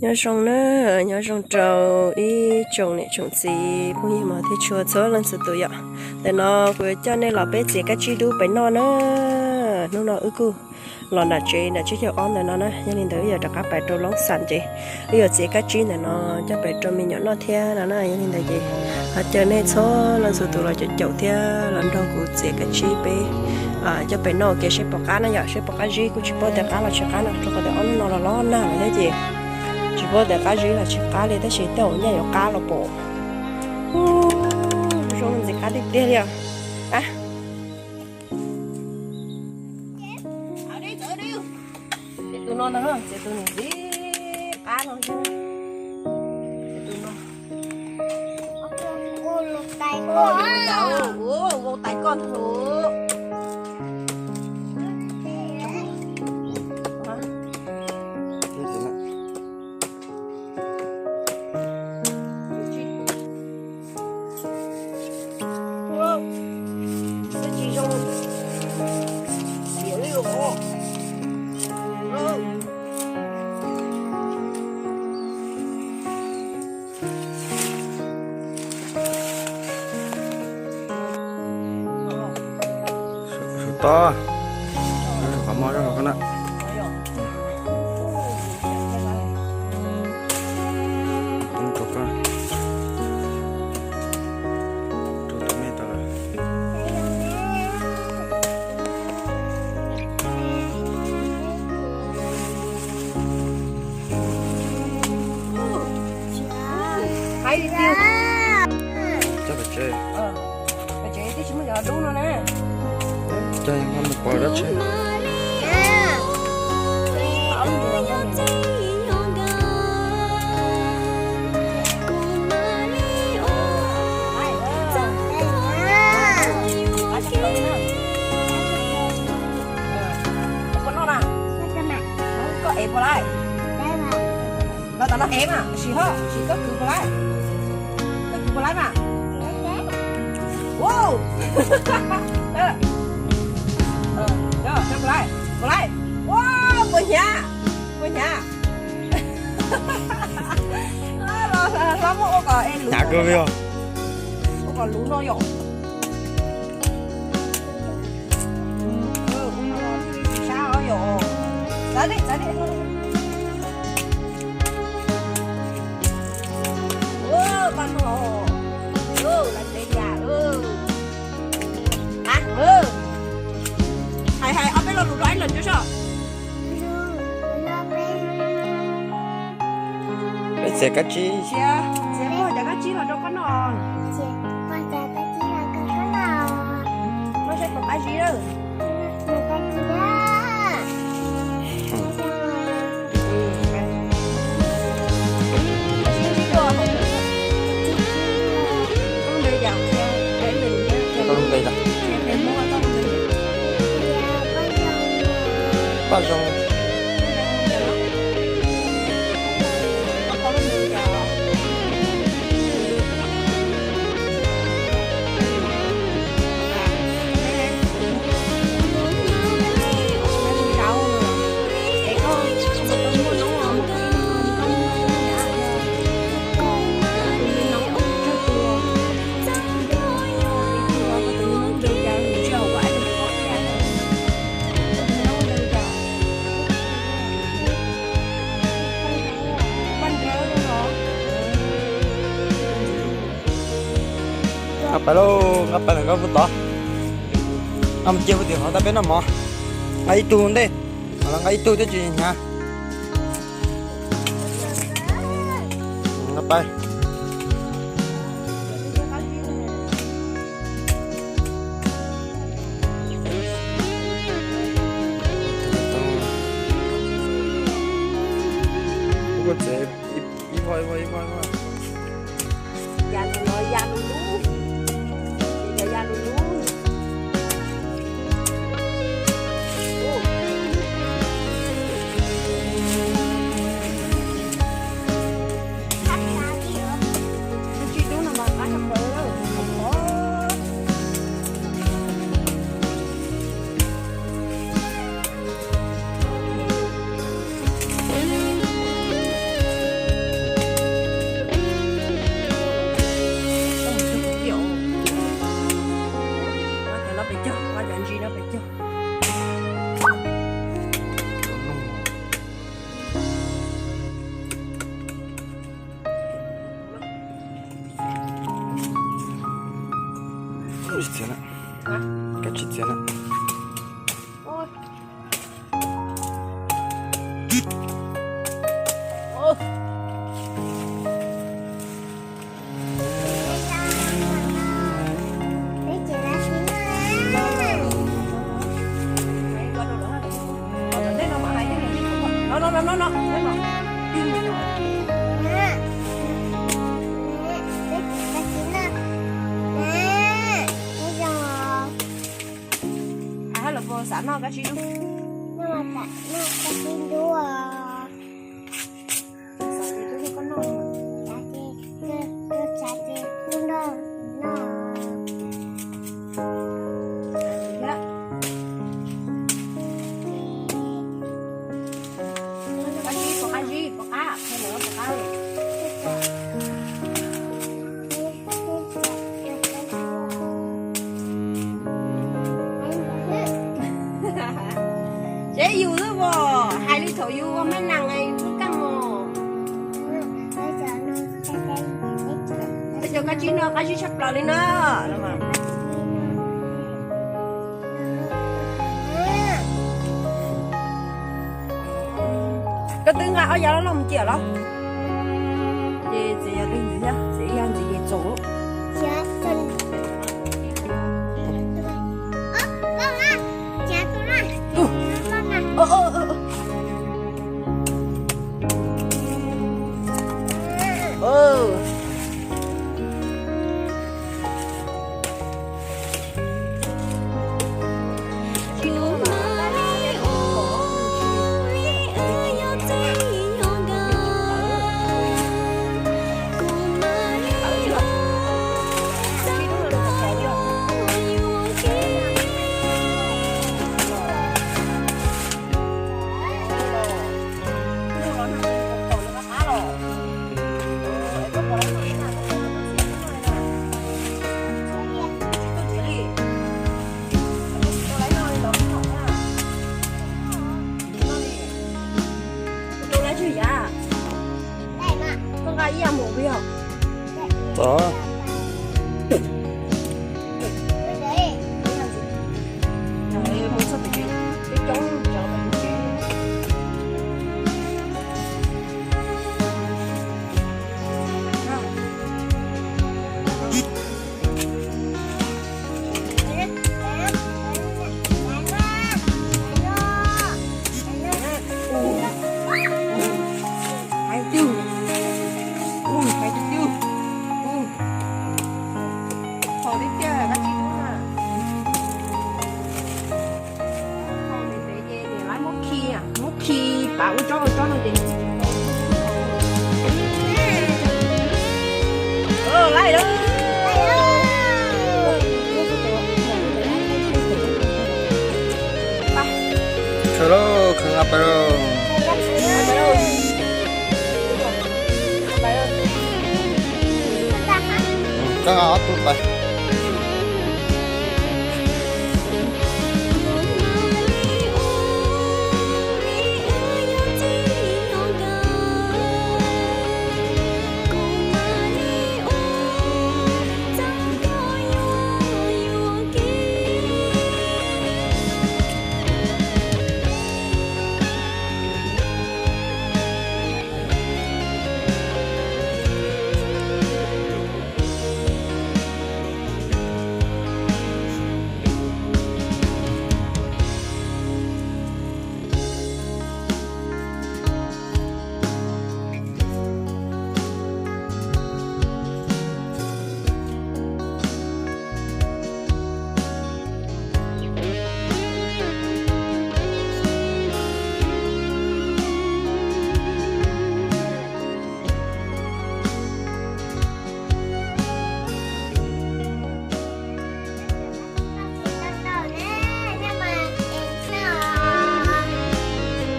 Nyob zoo na, nyob zoo rau ib tsoom niam tsoom txiv phooj ywg mog thiab tshua txhua leej txhua tus yom. Ntawm no kuv yuav coj nej los peb txiav kab tsib dub pem noj na. Hnub no wb kuj los nram tsev nram tsib caug ob ntawm no na, yog li ntawd wb yuav rov qab pais rau Loob Xas ces wb yuav txiav kab tsib ntawm no coj pem rau me nyuam noj thiab no na. Yog li ntawd ces ho caw nej txhua leej txhua tus los caum caum thiab los nrog kuv txiav kab tsib peb coj pem noj ua ke seb puas qab na yom, seb puas qab zib. Kuj tsis paub tias qab los tsis qab no rau qhov tias ob hnub no los los nag lawm thiab ces tsis paub tias qab zib los tsis qab li, tab sis tej zaum nyaj yuav qab los pom. Zoo ntxim qab tiag tiag li os. Tus no ntag, txiav tus nws ntxim qab no xwb. Txiav tus no. Ua tais koj ntag. Sawv tod, qhov muag rau qhov na. Rau tus me tod. Hais li tiag. Coj pem tsev. Pem tsev twb tsis muaj cov dub no na. Coj mus pov dab tsi. Koj ev puas lawm? Los tom no ev mas, sim ho, sim koj kwv puas lawm? Koj kwv puas lawm mas? Ua, puas lawm? Puas lawm? Ua, puas hnyav? Puas hnyav? Hlob muab ua kom luv, ua kom luv no yom. Sab os yom. Txawv li, txawv li. Ua, paj no, lawv tsev yam. Hais hais ob peb lo lus rau ib leeg tso soj. Peb txiav kab tsib. Txiav, txiav puag cov kab tsib los rau koj noj. Muab saib puas qab zib lawm. Paj zoo. Nqa pais lauj, nqa pais ntawm nkawd puag tod. Nqa mus cia puag tim hov tau peb noj mov. Nqa ib tug ntej, los nqa ib tug thiab tsis hnyav. Nqa pais. Ib voj, ib voj, ib voj, ib voj. Ya lus no ya lus lub. Ces yog ya lus lub. Tus tsis dub no mas qab tshaj plaws lawm. Noj kab tsib dub. Noj kab tsib dub. Xav ces twb koj noj. Xav ces, xav ces kuv noj, noj. Kab tsib, pom qab zib, pom qab, qhia lawv pom qab. Tsev yus xwb os, hais li thaum yus ua mab nees yus lub keej os. Peb cov kab tsib no qab zib tshaj plaws li na. Koj twb nqa ob yav loj loj mus ciam los? Ces txiav yog twg ntxiv thiab, txiav ib yam ntxiv ces txaus lawm. Koj nqa ib yam mus yog? Hais tiag, hais tiag, hais tiag. Muab khi, muab khi pab ua tsob ua tsob no ces. Khaws lauj, khaws nqa pais lauj. Koj nqa ob tug pais.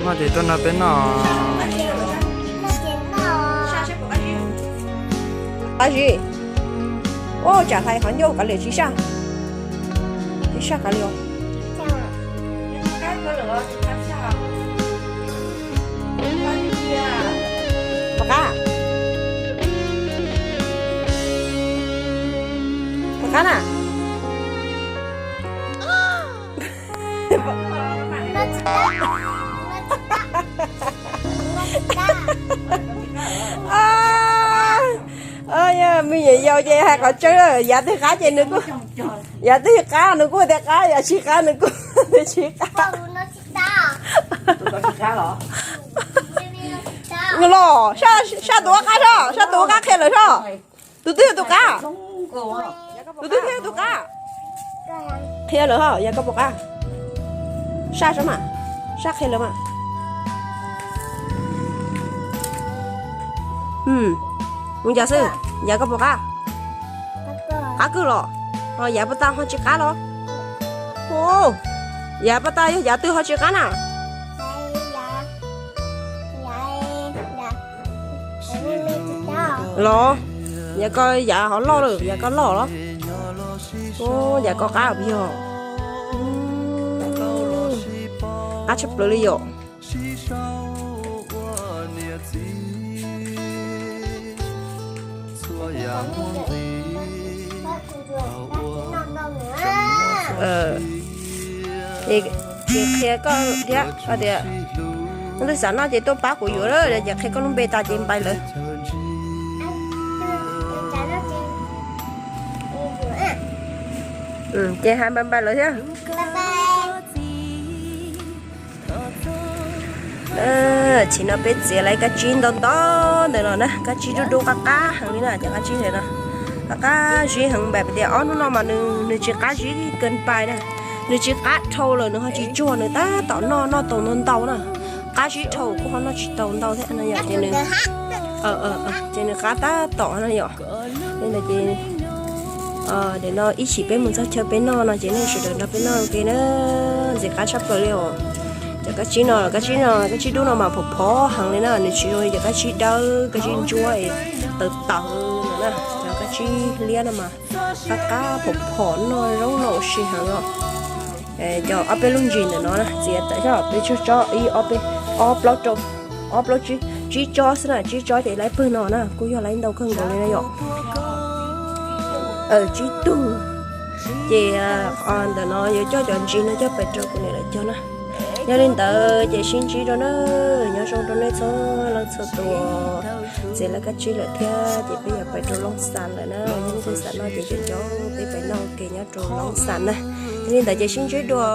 Noj ces tuaj nrog peb noj. Qab zib. Ua tsam hlais qhov ncauj kav liam tsis saj. Tsis saj kav liam. Pom qab. Pom qab na. Me nyuam yaus ces hais qhov tseeb, yav twg qab ces nws kuj, yav twg qab nws kuj tias qab, yav tsis qab nws kuj tias tsis qab. Los, saj tus qab soj, saj tus qab qhia lawv soj. Tus twg yog tus qab? Tus twg thiaj yog tus qab? Qhia lawv ho, yog koj puas qab? Saj sab mas, saj qhia lawv mas. Mus yas xwb, yas koj puas qab? Qab kawg los? Yas paj tag ho tsis qab los? Yas paj tag yog yas twg ho tsis qab na? Los, yas ko yas ho loj lawm, yas ko loj los? Yas ko qab yog. Qab tshaj plaws li yom. Ces qhia koj thiab tias, tus twg xav noj ces tuaj pab kuv yuav, ces qhia koj lub npe tas ces npais lawv. Ces hais npais npais lawv thiab. Tam sim no peb txiav lawv kab tsib ntau ntau ntawm no na, kab tsib dub dub qab qab heev li na, cov kab tsib ntawm no qab qab zib heev, npam tias ob hnub no mas nws tsis qab zib kawg npais na, nws tsis qab dhau lawm nws ho tsis tsuag, nws tab tom noj noj tau ntau ntau na, qab zib dhau kuj ho noj tsis tau ntau thiab no yom, ces nws, ces nws qab tab tom no yom. Li ntawd ces, nim no ib chim peb mus txog chaw peb noj no ces nej sawv daws nrog peb noj ua ke na. Ntxim qab tshaj plaws li os. Cov kab tsib no, kab tsib no, kab tsib dub no mas phom phom heev li na, nws tsis zoo li cov kab tsib dawb kab tsib ntsuab tawv tawv no na. Cov kab tsib liab no mas qab qab phom phom noj zoo no ua si heev os. Cov ob peb lub ntsis ntawm no na txiav tawm xyov peb tsob ib ob peb, ob plaub rau, ob plaub tsib, tsib tsob xwb na, tsib tsob ces laib pawg no na kuj yog laib ntau kawg nkaus li na yom. Tsib tug. Ces ntawm no yuav coj cov ntsis no coj pais rau kuv niam lawv cog na. Yog li ntawd ces sib ntsib rau na, nyob zoo rau nej txhua leej txhua tus. Txiav lawv kab tsib lawm thiab ces peb yuav pais rau Looj Xas lawm na, yog leej twg xav noj ces cov cov peb pais noj ua ke nyob rau Looj Xas na. Yog li ntawd ces sib ntsib dua.